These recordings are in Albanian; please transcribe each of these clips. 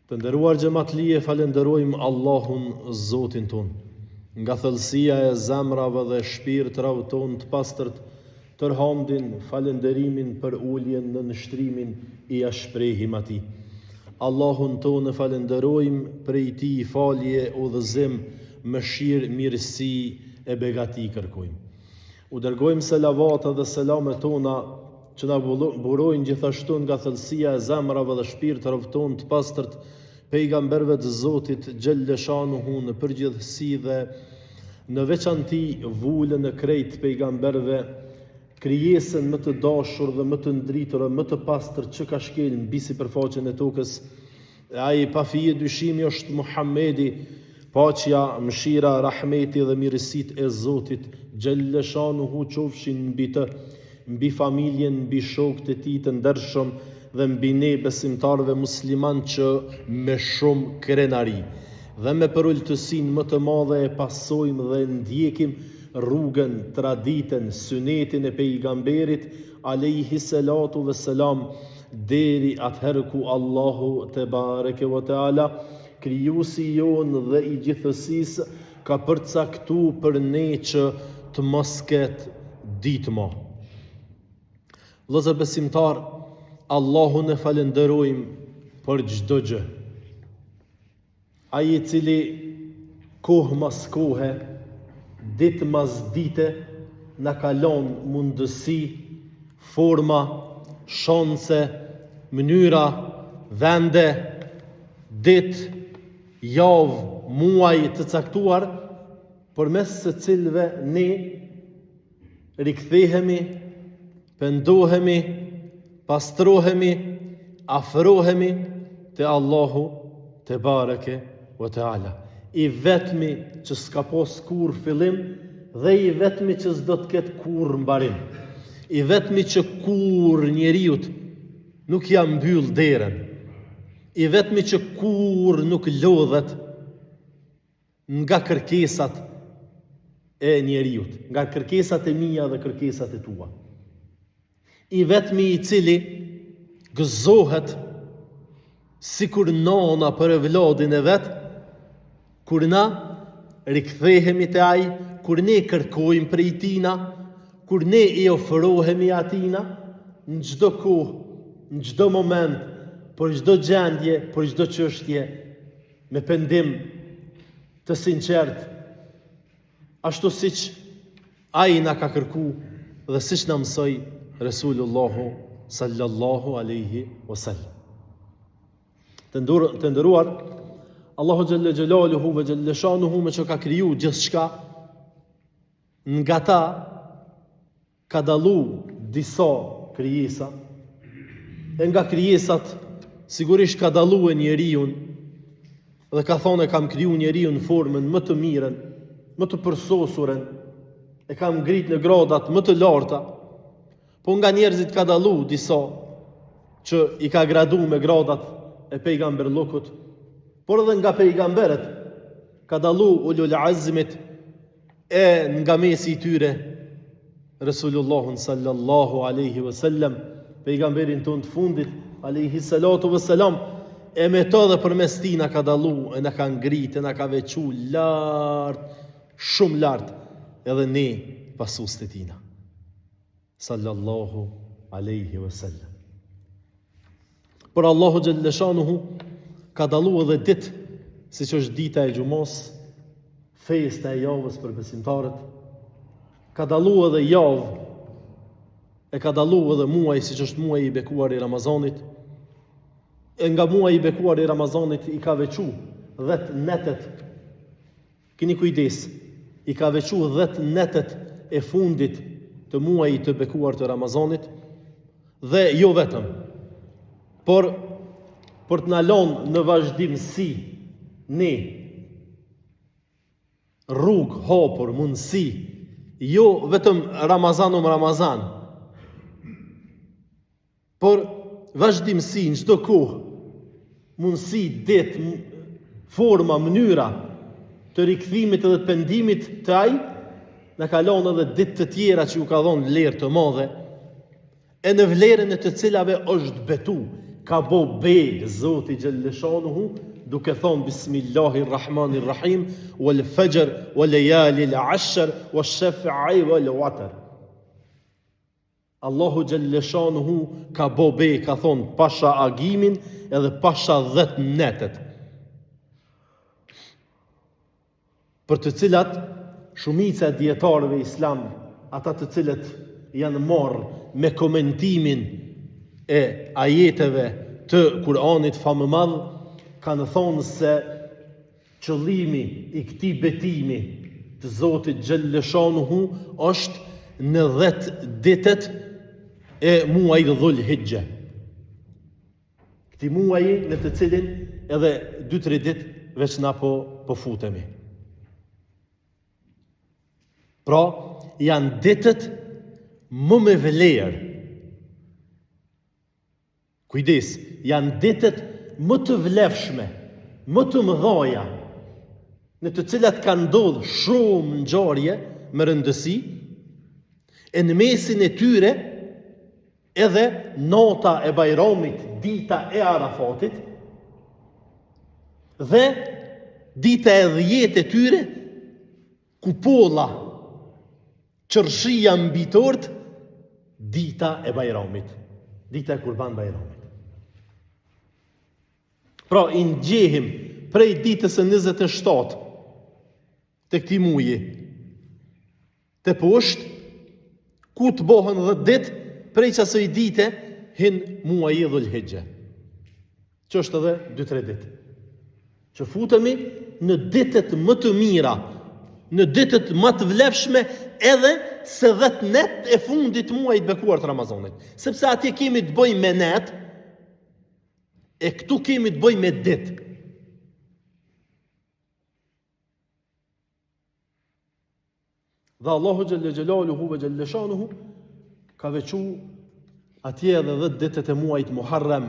Të nderuar xhematli e falënderojmë Allahun Zotin tonë. Nga thellësia e zemrave dhe shpirtrave tonë të pastërt, tërë hamdin, falënderimin, përuljen, nënshtrimin ia shprehim Atij. Allahun tonë e falënderojmë, prej Tij falje, udhëzim, mëshirë, mirësi e begati kërkojmë. U dërgojmë selavate dhe selame tona që na burojnë gjithashtu nga thellësia e zemrave dhe shpirtrave tonë të pastërt pejgamberëve të Zotit xhelleshanuhu në përgjithësi dhe në veçanti vulën e krejt pejgamberëve, krijesën më të dashur dhe më të ndritur e më të pastër që ka shkel mbi sipërfaqen e tokës, E ai pa fije dyshimi është Muhammedi, paqja, mëshira, rahmeti dhe mirësitë e Zotit xhelleshanuhu qofshin mbi të, mbi familjen, mbi shokët e tij të ndershëm dhe mbi ne besimtarëve muslimanë që me shumë krenari dhe me përultësinë më të madhe e pasojmë dhe ndjekim rrugën, traditën, synetin e Pejgamberit alejhi selatu ve selam Deri atëherë ku Allahu te bareke ve teala, Krijuesi jonë dhe i gjithësisë, ka përcaktu për ne që të mos ketë ditë mo. Vëllezër besimtarë, Allahun e falënderojmë për çdo gjë. Ai i cili kohë mas kohe, ditë mas dite, na ka lon mundësi, forma, shanse, mënyra, vende, ditë, javë, muaj të caktuar, përmes së cilëve ne rikthehemi, pendohemi, pastrohemi, afrohemi te Allahu te bareke ve teala. I vetmi që s'ka pos kurrë fillim dhe i vetmi që s'do të ketë kurrë mbarim. I vetmi që kurrë njeriut nuk ia mbyll derën. I vetmi që kurrë nuk lodhet nga kërkesat e njeriut, nga kërkesat e mia dhe kërkesat e tua. I vetmi i cili gëzohet sikur nana për evladin e vet, kur na rikthehemi te ai, kur ne kërkojmë prej tina, kur ne i ofrohemi atina, në çdo kohë, në çdo moment, për çdo gjendje, për çdo çështje, me pendim të sinqertë, ashtu siç ai na ka kërku dhe siç na mësoi Resulullahu sallallahu alaihi wasallam. Të nderuar, të nderuar, Allahu xhelle xhelaluhu ve xhelle shanuhu meqë ka kriju gjithçka nga ta Ka dallu disa krijesa, e nga krijesat sigurisht ka dallue njeriun dhe ka thonë e kam kriju njeriun në formën më të mirën, më të përsosuren, e kam ngrit në gradat më të larta, po nga njerëzit ka dallu disa që i ka gradu me gradat e pejgamberllukut, por edhe nga pejgamberët ka dallu ulul azmit E nga mesi i tyre, Resulullahun sallallahu aleyhi ve sellem, pejgamberin tonë të fundit, aleyhi salatu ve selam, e me të dhe përmes tij na ka dallu, e na ka ngrit, e na ka veçu lart, shumë lart, edhe ne pasuesit e tina. Sallallahu aleyhi ve sellem. Por Allahu xhelleshanuhu ka dallu edhe ditë, siç është dita e xhumas, festa e javës për besimtarët, ka dallu edhe javë, e ka dallu edhe muaj, siç është muaji i bekuar i Ramazanit, e nga muaji i bekuar i Ramazanit i ka veçu dhetë netet Kini kujdes, i ka veçu dhetë netet e fundit të muajit të bekuar të Ramazanit dhe jo vetëm, por për të na lonë në vazhdimësi ne rrugë hapur, mundësi, jo vetëm Ramazan um Ramazan, Por vazhdimësi në çdo kohë, mundësi, ditë, forma, mënyra të rikthimit edhe të pendimit te ai, na ka lënë edhe ditë të tjera që ju ka dhënë vlerë të madhe, e në vlerën e të cilave është betu. Ka bo be Zoti xhelleshanuhu duke thonë Bismillahi Rahmani Rahim wal fajr wa layali al-ashr wa shaf'i wal watr. Allahu xhelleshanuhu ka bo be ka thonë pasha agimin edhe pasha dhet netët. Për të cilat shumica e dijetarëve islam, ata të cilët janë marrë me komentimin e ajeteve të Kur'anit famëmadh, kanë thonë se qëllimi i këtij betimi të Zotit xhelleshanuhu është në dhet ditët e muajit Dhul Hixhe. Këtij muaji në të cilin edhe 2-3 ditë veç na po, po futemi. Pra, janë ditët më me vlerë. Kujdes, janë ditët më të vlefshme, më të mëdhaja, në të cilat kanë ndodhë shumë ngjarje me rëndësi, e në mesin e tyre Edhe nata e Bajramit, dita e Arafatit, dhe dita e dhjetë e tyre, kupola, qershia mbi tortë, dita e Bajramit, dita e Kurban Bajramit. Pra, i ngjehim prej ditës së 27 të këtij muji, Te poshtë, ku të bohen dhetë ditë, prej qasaj dite, hin muaji Dhul Hixhe. Që është edhe 2-3 ditë. Që futemi në ditët më të mira, në ditët më të vlefshme edhe se dhetë net e fundit muajit bekuar të Ramazanit. Sepse atje kemi të bëjmë me net, e këtu kemi të bëjmë me ditë. Dhe Allahu xhelle xhelaluhu ve xhelle shanuhu ka veçu atje edhe dhetë ditët e muajit Muharrem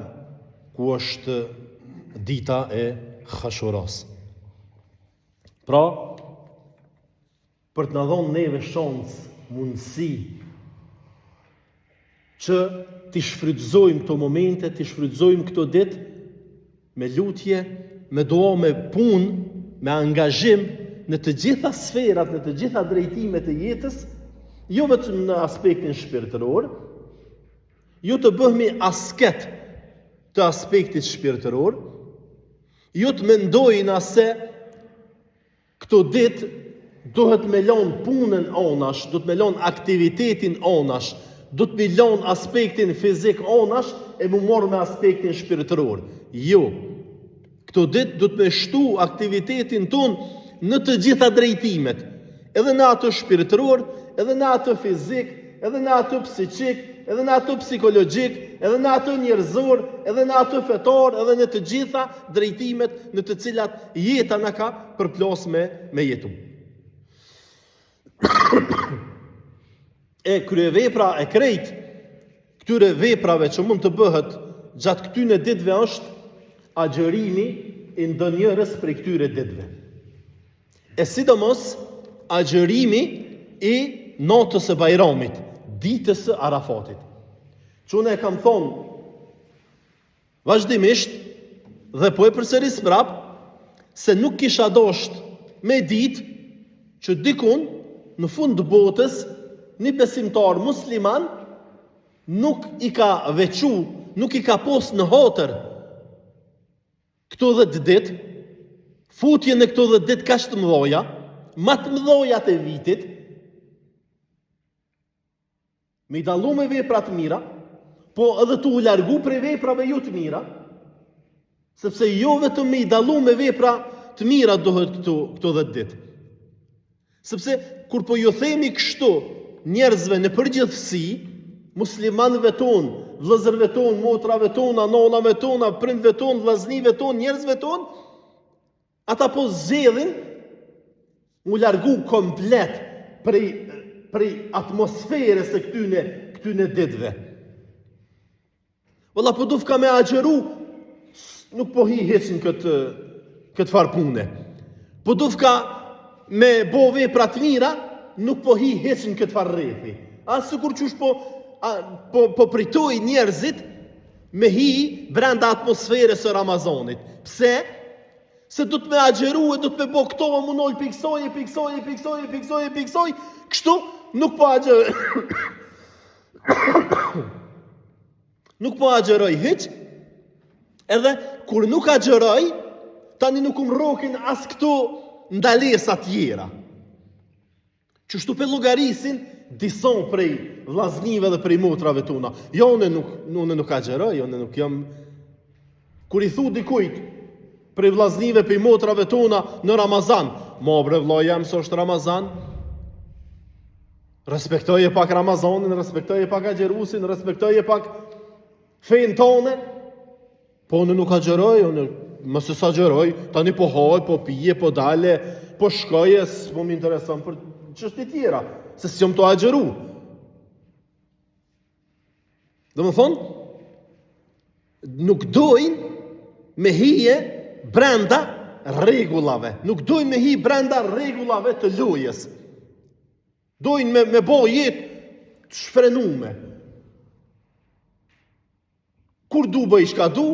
ku është dita e Ashuras. Pra, për të na dhonë neve shans, mundësi, që t'i shfrytëzojmë këto momente, t'i shfrytëzojmë këto ditë me lutje, me dua, me punë, me angazhim në të gjitha sferat, në të gjitha drejtimet e jetës, jo vetëm në aspektin shpirtëror, jo të bëhemi asket të aspektit shpirtëror, jo të mendojna se Këto ditë duhet me lon punën anash, duhet me lon aktivitetin anash, duhet me lon aspektin fizik anash e m'u marrë me aspektin shpirtëror. Jo. Këto ditë duhet me shtu aktivitetin tonë në të gjitha drejtimet, edhe në atë shpirtëror, edhe në atë fizik, edhe në atë psikik, edhe në atë psikologjik, edhe në atë njerëzor, edhe në atë fetar, edhe në të gjitha drejtimet në të cilat jeta na ka përplas me, me jetu. E kryevepra e krejt këtyre veprave që mund të bëhet gjatë këtyne ditëve është agjërimi i ndonjërës prej këtyre ditëve. E sidomos agjërimi i natës së Bajramit, ditës së Arafatit. Që unë e kam thonë vazhdimisht dhe po e përsëris prap se nuk kisha dosht me ditë që dikun në fund të botës një besimtar musliman nuk i ka veçu, nuk i ka pos në hatër Këto dhetë ditë, futjen në këto dhetë ditë kaq të mëdhaja, ma të mëdhajat e vitit, me i dallu me vepra të mira, po edhe tu u largu prej veprave jo të mira, sepse jo vetëm me i dallu me vepra të mira duhet këto, këto dhetë ditë. Sepse kur po ju themi kështu njerëzve në përgjithësi, muslimanëve tonë, vëllezërve tonë, motrave tona, nonave tona, prindve tonë, vllaznive tonë, njerëzve tonë, ata po zgjedhin m'u largu komplet prej prej atmosferës së këtyne këtyne ditëve. Valla po dufka me agjëru, nuk po hi hiç në këtë, këtë farë pune. Po dufka me bo vepra të mira, nuk po hi hiç në këtë farë rrethi. A sikur qysh po, a, po, po pritoj njerëzit, Me hi brenda atmosferës së Ramazanit. Pse? Se do të me agjëru e do të me bo këto e m'u nol pi ksoj, pi ksoj, pi ksoj, pi ksoj, pi ksoj, kështu nuk po agjëroj. nuk po agjëroj hiç, edhe kur nuk agjëroj, tani nuk um rrokin as këto ndalesa tjera. Qështu pe llogarisin disa prej vllaznive dhe prej motrave tona. Jo, unë nuk, unë nuk agjëroj, unë nuk jam... Kur i thu dikujt prej vllaznive, prej motrave tona në Ramazan, mo bre vlla jem se është Ramazan, respektoje pak Ramazanin, respektoje pak agjërusin, respektoje pak fenë tone, Po unë nuk agjëroj, unë masi s'agjëroj, tani po haj, po pije, po dale, po shkoje, s'po më intereson për çështje tjera, se s'jam tu agjëru. Domethonë, nuk dojnë me hije brenda rregullave, nuk dojnë me hi brenda rregullave të lojës. Dojnë me, me bo jetë të shfrenume. Kur du bëj çka du,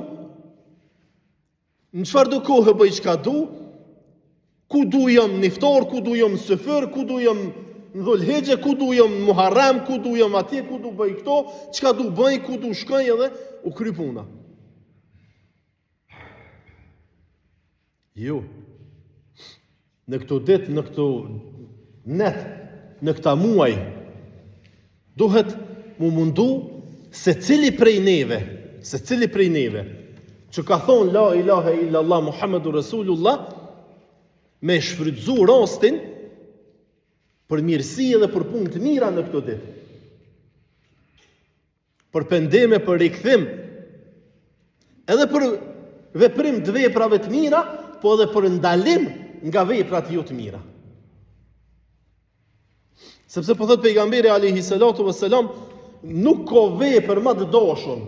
në çfarëdo kohe bëj çka du, ku du jam në iftar, ku du jam në syfyr, ku du jam në dhulhixhe, ku du jam në Muharrem, ku du jam atje, ku du bëj këto, çka du bëj, ku du shkoj edhe, u kry puna. Jo. Në këto ditë, në këto net, në këta muaj, duhet m'u mundu secili prej neve, secili prej neve, që ka thonë la ilahe illallah Muhammedur Rasulullah, me shfrytëzu rastin për mirësi edhe për punë të mira në këto ditë. Për pendim e për rikthim, edhe për veprim të veprave të mira, po edhe për ndalim nga veprat jo të mira. Sepse po thotë pejgamberi alayhi salatu vesselam, nuk ka vepër ma të dashun,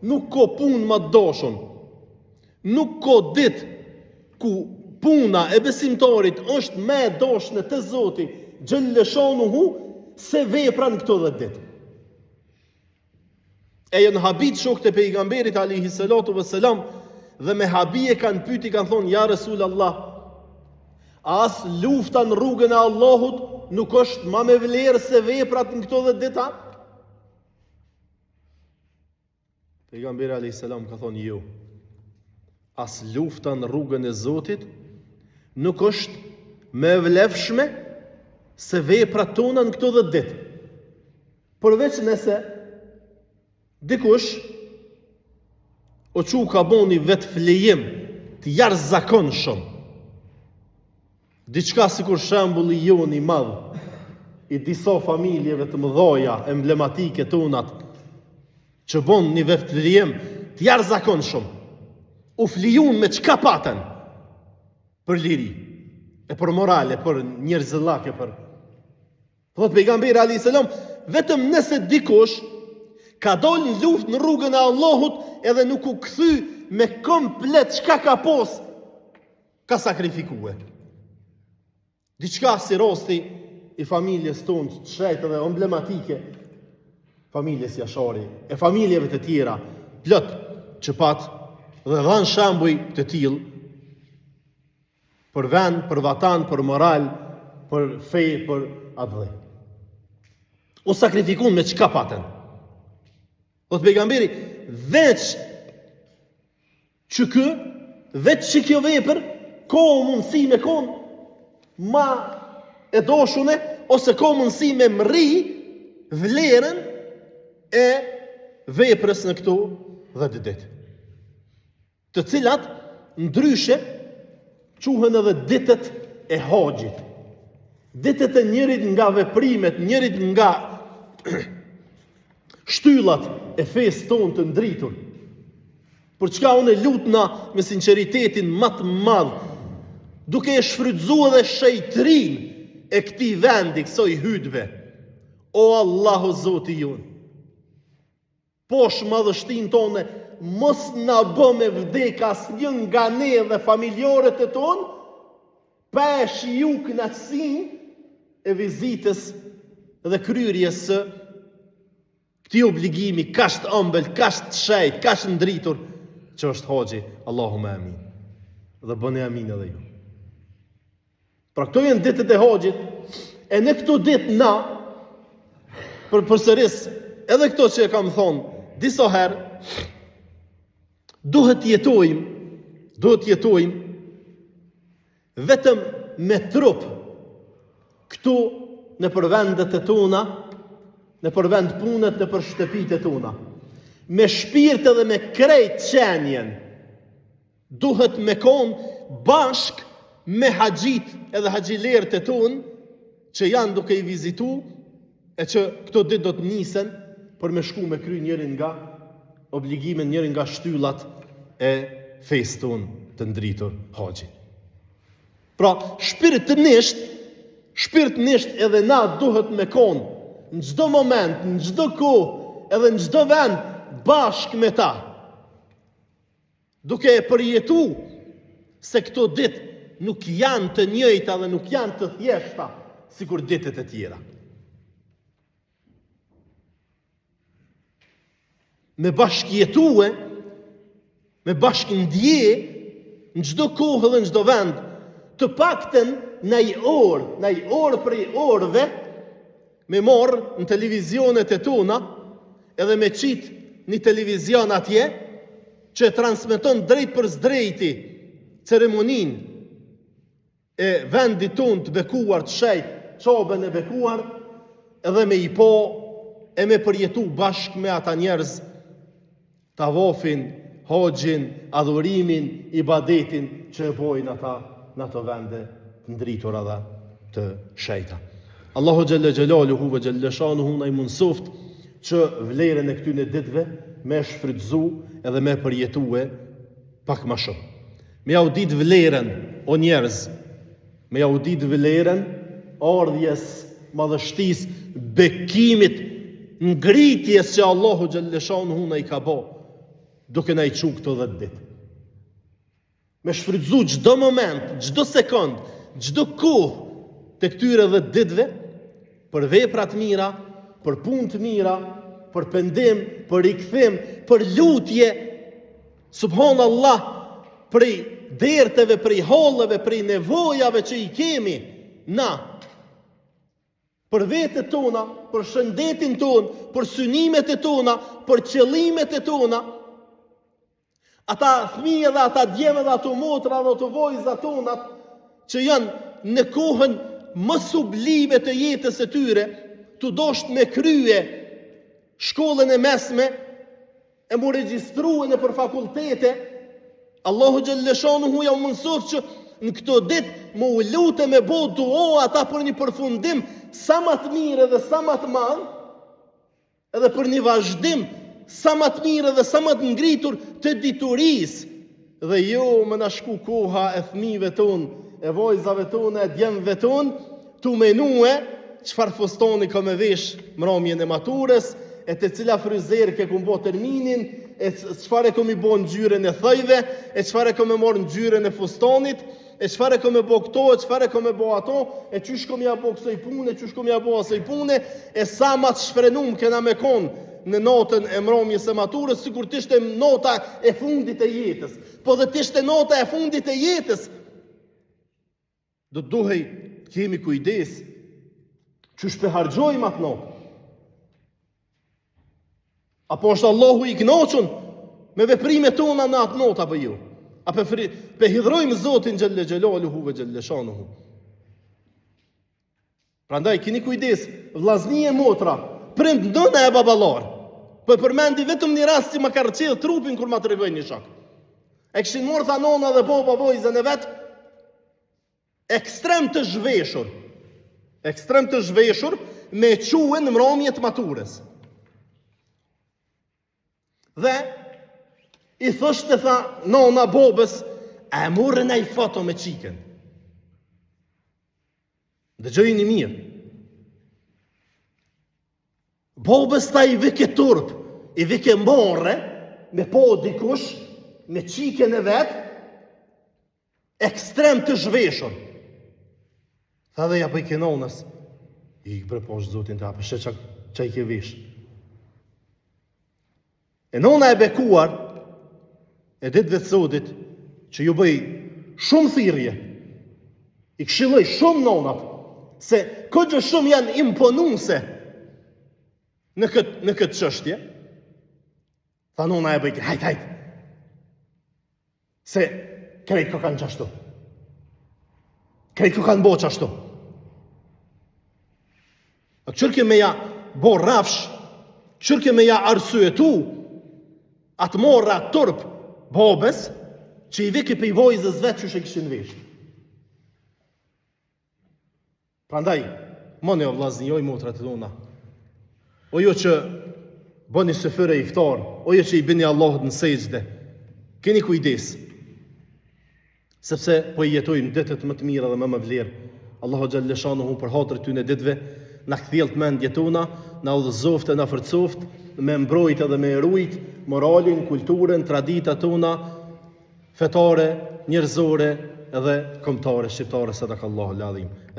nuk ka punë ma të dashun. Nuk ka ditë ku puna e besimtarit është më e dashme te Zoti xhelle shanuhu se vepra në këto 10 ditë. E janë habit shokët e pejgamberit alayhi salatu vesselam dhe me habi e kanë pyet i kanë thonë ja Resul Allah as lufta në rrugën e Allahut nuk është ma me vlerë se veprat në këto 10 dita? Pejgamberi alayhi salam ka thonë jo. As lufta në rrugën e Zotit nuk është më e vlefshme se veprat tona në këto 10 ditë. Përveç nëse dikush o çu ka bo një vetëflijim të jashtëzakonshëm. Diçka sikur shembulli jonë i madh i disa familjeve të mëdhaja emblematike tonat që bon një vetëflijim të jashtëzakonshëm. U flijun me çka patën për liri, e për moral, e për njerëzillak, e për Thotë pejgamberi alayhis salam, vetëm nëse dikush ka dalë në luftë në rrugën e Allahut edhe nuk u kthy me komplet çka ka pos, ka sakrifikue. Diçka si rasti i familjes tonë të shenjtë dhe emblematike, familjes Jashari, e familjeve të tjera, plot që pat dhe dhanë shembuj të tillë për vend, për vatan, për moral, për fe, për atdhe. U sakrifikun me çka patën. Thotë pejgamberi, veç Që ky, veç që kjo vepër, ka mundësi me kon ma e doshune, ose ka mundësi me mrri vlerën e veprës në këto dhetë ditë. Të cilat, ndryshe, quhen edhe ditët e haxhit. Ditët e njërit nga veprimet, njërit nga shtyllat e fesë tonë të ndritur. Për çka unë e lutna me sinqeritetin ma të madh, duke e shfrytëzu edhe shejtërinë e këtij vendi, kësoj hytbe. O Allahu Zoti jonë, pash madhështinë tone, mos na bë me vdek asnjë nga ne dhe familjarët e tonë, pa e shiju kënaqësinë e vizitës dhe kryerjes së. Këtij obligimi kaq të ëmbël, kaq të shejt, kaq të ndritur që është haxhi. Allahume amin. Dhe bëni amin edhe ju. Pra këto janë ditët e haxhit, e në këto ditë na, po përsëris, edhe këto që e kam thonë, disa herë, duhet të jetojmë, duhet të jetojmë, vetëm me trup, këtu nëpër vendet e tona, nëpër vend punët, nëpër shtëpitë e tona, me shpirt edhe me krejt qenien, Duhet me kon bashk me haxhit edhe haxhilerët e tonë që janë duke i vizitu e që këto ditë do të nisen për me shku me kry njërin nga obligimet, njërin nga shtyllat e fesë tonë të ndritur haxhin. Pra, shpirtënisht, shpirtënisht edhe na duhet me kon në çdo moment, në çdo kohë, edhe në çdo vend bashkë me ta. Duke e përjetu se këto ditë nuk janë të njëjta dhe nuk janë të thjeshta sikur ditët e tjera. Me bashkëjetue, me bashkëndje në çdo kohë dhe në çdo vend, të paktën naj orë, naj orë prej orëve, Me marrë në televizionet e tona edhe me qitë një televizion atje që e transmeton drejtpërsëdrejti ceremoninë e vendit tonë të bekuar të shejt, Qaben e bekuar, edhe me i pa e me përjetu bashkë me ata njerëz Tavafin, haxhin, adhurimin, ibadetin që e bojnë ata në ato vende të ndritura dhe të shejta. Allahu xhelle xhelaluhu ve xhelle shanuhu na i mundësoft që vlerën e këtyne ditëve me shfrytëzu edhe me përjetue pak ma shumë. Me jau ditë vlerën, o njerëz, Me jau ditë vlerën ardhjes, madhështisë, bekimit, ngritjes që Allahu xhelleshanuhu na i ka bo, duke na i çu këto 10 ditë. Me shfrytëzu çdo moment, çdo sekond, çdo kohë të këtyre 10 ditëve për vepra të mira, për punë të mira, për pendim, për rikthim, për lutje, Subhanallah, prej derteve, prej halleve, prej nevojave që i kemi na për vetet tona, për shëndetin tonë, për synimet e tona, për qëllimet e tona, ata fëmijë dhe ata djem dhe ato motra dhe ato vojza tonat që janë në kohën më sublime të jetës së tyre, tu dosht me krye shkollën e mesme, e m'u regjistrue nëpër fakultete, Allahu xhelleshanuhu jau mundësoft që në këto ditë me u lutë e me bo dua ata për një përfundim sa ma të mirë dhe sa ma të madh, edhe për një vazhdim sa ma të mirë dhe sa ma të ngritur të diturisë, dhe jo me na shku koha e fëmijëve tonë, e vajzave tona, e djemve tonë, tu menue çfarë fustoni ka me vesh mramjen e maturës, e te cila frizerke e kom bo terminin, e çfarë e kom i bo ngjyrën e thojve, e çfarë e kom me marrë ngjyrën e fustonit, e çfarë e kom me bo këto, e çfarë e kom me bo ato, e qysh kom ja bo kësoj pune, qysh kom ja bo asoj pune, e sa ma të shfrenum kena me kon në notën e mramjes së maturës, sikur t'ishte nota e fundit e jetës. Po dhe t'ishte nota e fundit e jetës, Do të duhej të kemi kujdes qysh pe harxhojmë atë notë. Apo është Allahu i kënaqun me veprimet tona në atë notë apo jo? A pe, fri, pe hidhrojmë Zotin xhelle xhelaluhu ve xhelle shanuhu. Prandaj kini kujdes, vllazni e motra, prind nëna e baballar. Po e përmendi vetëm një rast që ma ka rrëqeth trupin kur ma tregoi një shok. E kishin marrë tha nona dhe baba vojzën e vet ekstrem të zhveshur. Ekstrem të zhveshur me e çue në mramje të maturës. Dhe i thoshte tha nona babës, a e more naj foto me çikën? Dëgjojini mirë. Babës tha i vike turp, i vike marre, me pa dikush, me çikën e vet, ekstrem të zhveshur. Tha dhe ja bëjke nonës, ik bre pash Zotin ta, për shë ça, ça i ke vesh. E nona e bekuar e ditëve të sodit që ju bëj shumë thirrje, i këshilloj shumë nonat, se kogja shumë janë imponuse në këtë, në këtë çështje, tha nona e bëjke, hajt, hajt, Se krejt kokan qashtu. Krejt kokan bo qashtu. A kqyrke me ja bo rrafsh, kqyrke me ja arsyetu, atë marre atë turp babës, që i vike pej vojzës vetë qysh e kishin veshë. Prandaj, moni o vllazni, oj motrat tona. O ju që bëni syfyr e iftar, o ju që i bini Allahut në sexhde. Keni kujdes. Sepse po i jetojmë ditët më të mira dhe më me vlerë. Allahu xhalleshanuhu për hatër këtyne ditëve na kthjelltë mendjet tona, na udhëzoftë e na forcoftë me mbrojt edhe me rujt moralin, kulturën, traditat tona, fetare, njerëzore edhe kombëtare shqiptare sadakallahu al-azim.